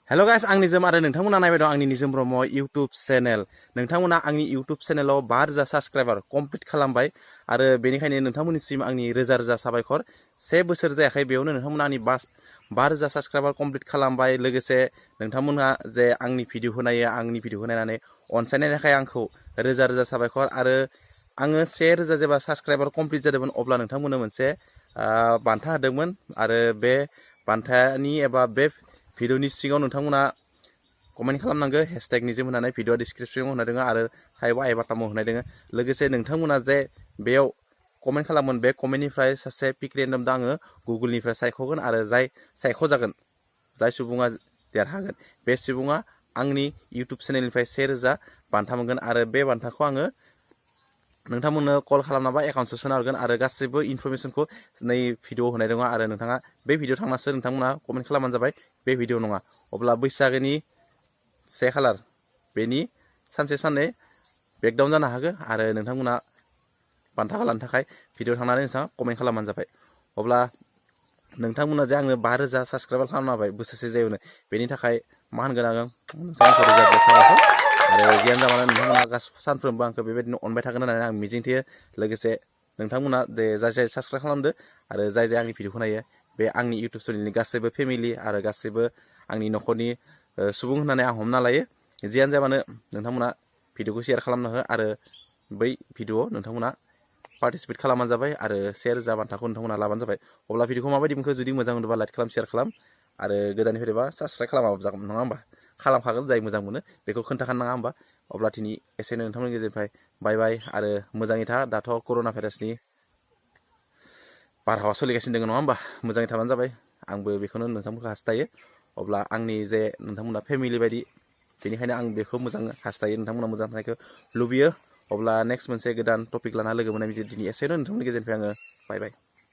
hello guys आं निजम आरो नोंथांमोना नायबाय दं आंनि निजम ब्रह्म इउट्यूब चेनेल नोंथांमोना आंनि इउट्यूब चेनेलाव 5,000 साबस्क्राइबार कमप्लिट खालामबाय आरो बेनिखायनो नोंथांमोननिसिम आंनि रोजा रोजा साबायखर 1 बोसोर जायाखै बेयावनो नोंथांमोना आंनि 5,000 साबस्क्राइबार कमप्लिट खालामबाय लोगोसे नोंथांमोना जे आंनि भिडिअ आंनि भिडिअ नायनानै अनसायनायनि थाखाय आंखौ रोजा रोजा साबायखर आरो आङो 1,000 जेब्ला साबस्क्राइबार कमप्लिट जादोंमोन अब्ला नोंथांमोननो मोनसे बान्था होदोंमोन आरो बे बान्थानि एबा बे भिडिअनि सिङाव नोंथांमोना कमेन्ट खालामनांगौ हैशटैग निजम होनानै भिडिअ डिस्क्रिप्शनाव होना दङ आरो हाइबा आइ बाटामाव होनाय दङ लोगोसे नोंथांमोना जे बेयाव कमेन्ट खालामोन बे कमेन्टनिफ्राय सासे पिक रेन्डम दा आङो गुगोलनिफ्राय सायख'गोन आरो जाय सायख'जागोन जाय सुबुङा देरहागोन बे सुबुङा आंनि इउट्यूब चेनेलनिफ्राय 1,000 बान्था मोनगोन आरो बे बान्थाखौ आङो नोंथांमोननो कल खालामनाबा एकाउन्टसो सोना हरगोन आरो गासैबो इनफरमेशनखौ नै भिडिअ होनाय दङ आरो नोंथाङा बे भिडिअ थांनासो नोंथांमोना कमेन्ट खालामबानो जाबाय बे भिडिअ नङा अब्ला बैसागोनि 1 खालार बेनि सानसे साननै ब्रेकडाउन जानो हागौ आरो नोंथांमोना बान्था लानो थाखाय भिडिअ थांनानै नोंथाङा कमेन्ट खालामबानो जाबाय अब्ला नोंथांमोना जे आंनो 5,000 साबस्क्राइबार खालामना होबाय बोसोरसे जायैनो बेनि थाखाय मा होनगोन आङो नोंथांखौ रोजा रोजा साबायखर आरो जियानो जामानो नोंथांमोना सानफ्रोमबो आंखौ बेबायदिनो अनबाय थागोन होननानै आं मिजिंथियो लोगोसे नोंथांमोना जे जाय साबस्क्राइब खालामदो आरो जाय आंनि भिडिअखौ नायो बे आंनि इउट्यूब चेनेलनि गासैबो फेमिलि आरो गासैबो आंनि न'खरनि सुबुं होननानै आं हमना लायो जियानो जाबानो नोंथांमोना भिडिअखौ शेयार खालामना हो आरो बै भिडिअआव नोंथांमोना पार्टिसिपेट खालामबानो जाबाय आरो 1,000 बान्थाखौ नोंथांमोना लाबानो जाबाय अब्ला भिडिअखौ माबायदि मोनखो जुदि मोजां मोनोबा लाइक खालाम शेयार खालाम आरो गोदाननिफ्रायबा साबस्क्राइब खालामाबो जागोन नङा होमबा खालामखागोन जाय मोजां मोनो बेखौ खोन्थाखानो नाङा होमबा अब्ला दिनै एसेनो नोंथांमोननि गेजेरनिफ्राय बाय बाय आरो मोजाङै था दाथ' कर'ना भाइरासनि बारहावा सोलिगासिनो दङ नङा होमबा मोजाङै थाबानो जाबाय आंबो बेखौनो नोंथांमोनखौ हास्थायो अब्ला आंनि जे नोंथांमोना फेमिलि बायदि बेनिखायनो आं बेखौ मोजां हास्थायो नोंथांमोना मोजां थानायखौ लुबैयो अब्ला नेक्स्ट मोनसे गोदान टपिक लाना लोगो मोननाय दिनै एसेनो नोंथांमोननि गेजेरनिफ्राय आङो बाय बाय